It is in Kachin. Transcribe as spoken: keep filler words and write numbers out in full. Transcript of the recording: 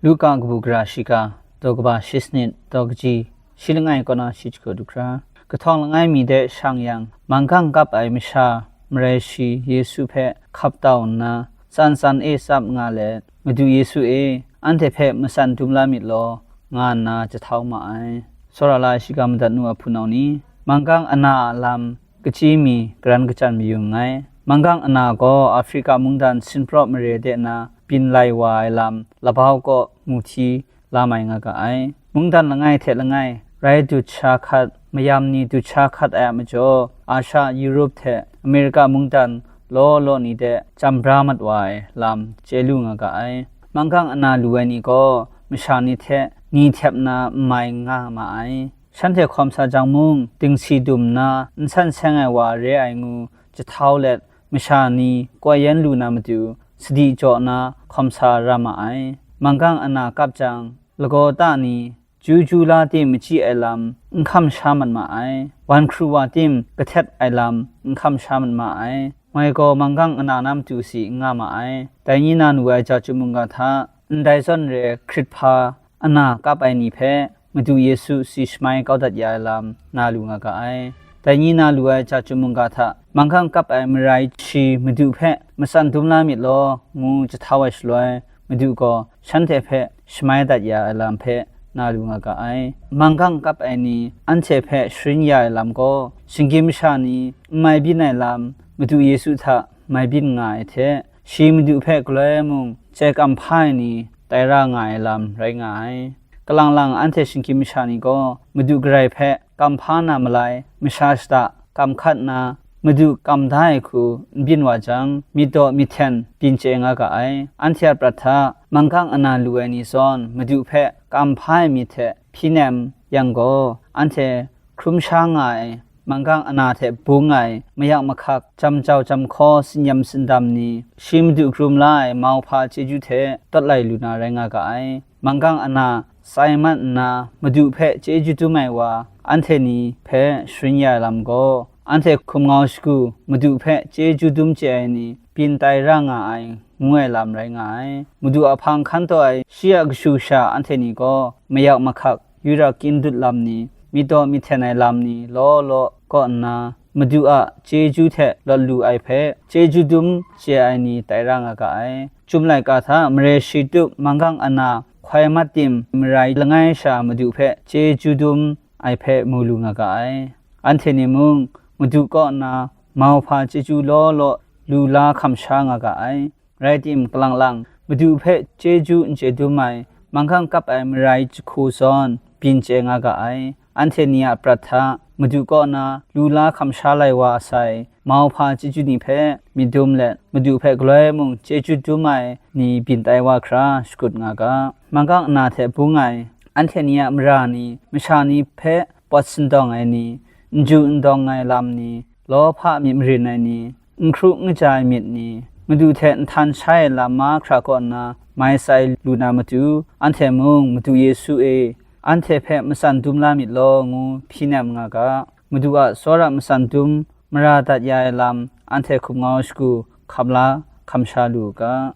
Luka kabu gara shiga, daw kaba shi sanit, daw kaji shi langai kaw na shi jahku du hkra, kahtawng langai mi de shang yang, manggang kap ai masha marai shi Yesu hpe hkap tau nna, tsan tsan e tsap nga let, "Madu Yesu e, anhte hpe matsan dum la myit law," nga nna jahtau ma ai. Tsawra la ai shiga madat nu a hpunau ni, manggang ana a lam kachyi mi karan kachyan mayung nngai. Manggang ana gaw Afrika mungdan sinpraw mare de na byin lai wa ai lam labau kaw mu hti la mai nga ga ai. Mungdan langai hte langai, rai dut sha hkat, mayam ni dut sha hkat ai a majaw, Asha, Europe hte Amerika mungdan law law ni de chyam bra mat wa ai lam chye lu nga ga ai. Manggang ana lu ai ni gaw masha ni hte ni htep na n mai nga ma ai. Shanhte hkawm sa jang mung, dingsi dum nna n san seng ai wa re ai ngu jahtau let, masha ni koi yan lu na matu, sadi jaw na hkawm sa ra ma ai. Manggang ana kap jang, lagaw ta ni, ju ju la tim machyi ai lam n hkam sha mat ma ai, wan hkru wa tim kahtet ai lam n hkam sha mat ma ai, ngoi gaw manggang ana na matu si n nga ma ai. Dai ni na nu ai ja chyum mungga hta, ndai zawn re hkrit hpa ana kap ai ni hpe Madu Yesu si shamai kau dat ya ai lam na lu nga ga ai. Dai ni na lu ai ja chyum mungga hta, manggang kap ai marai shi Madu hpe matsan dum la myit law, ngu jahtau ai shaloi, Madu gaw shanhte hpe shamai dat ya ai lam hpe na lu nga ga ai. Manggang kap ai ni anhte hpe sharin ya ai lam gaw, shinggyim masha ni n mai byin ai lam Madu Yesu hta mai byin nga ai hte, shi Madu hpe galoi mung chye kam hpa ai ni tai ra nga ai lam rai nga ai. Kalang lang anhte shinggyim masha ni gaw Madu Karai hpe kam hpa na malai, masha shada kam hkat na, Madu kam da ai hku n byin wa jang, myit daw myit hten byin chye nga ga ai. Anhte a prat hta, manggang ana lu ai ni zawn Madu hpe kam hpa ai myit hte hpyi nem yang gaw, anhte hkrum sha nga ai, manggang ana hte bung ai, mayak mahkak, jam jau jam hkaw, sinyam sindam ni, shi Madu hkrum la ai mauhpa chyeju hte tawt lai lu na rai nga ga ai. Manggang ana tsai mat nna, Madu hpe chyeju dum ai wa anhte ni hpe sharin ya ai lam gaw, anhte hkum ngau shagu, Madu hpe chyeju dum chye ai ni byin tai ra nga ai, ngu ai lam rai nga ai. Madu a hpang hkan taw ai shi a kashu sha anhte ni gaw, mayak mahkak, yura kyin dut lam ni, myit daw myit hten ai lam ni law law kaw nna, Madu a chyeju hte lawt lu ai hpe chyeju dum chye ai ni tai ra nga ga ai. Chyum laika hta mare shi tup manggang ana hkoi mat tim marai langai sha Madu hpe chyeju dum ai hpe mu lu nga ga ai. Anhte ni mung Madu kaw na mauhpa chyeju law law lu la hkam sha nga ga ai. Rai tim, kalang lang, Madu hpe chyeju n chye dum ai, manggang kap ai marai jahku zawn byin chye nga ga ai. Anhte ni a prat hta, Madu kaw na lu la hkam sha lai wa sai, mauhpa chyeju ni hpe myit dum let, Madu hpe galoi mung chyeju dum ai ni byin tai wa hkra shakut nga ga. Manggang ana hte bung ai, anhte ni a mara ni, masha ni hpe pawt sindawng ai ni, n ju n dawng ai lam ni, lawhpa myit marin ai ni, n hkru n kaja ai myit ni, Madu hte nhtan shai ai lam mahkra kaw nna mai tsai lu na matu, anhte mung, "Madu Yesu e, anhte hpe matsan dum la myit law," ngu hpyi nem nga ga. Madu a tsawra matsan dum mara dat ya ai lam anhte hkum ngau shagu hkam la hkam sha lu u ga.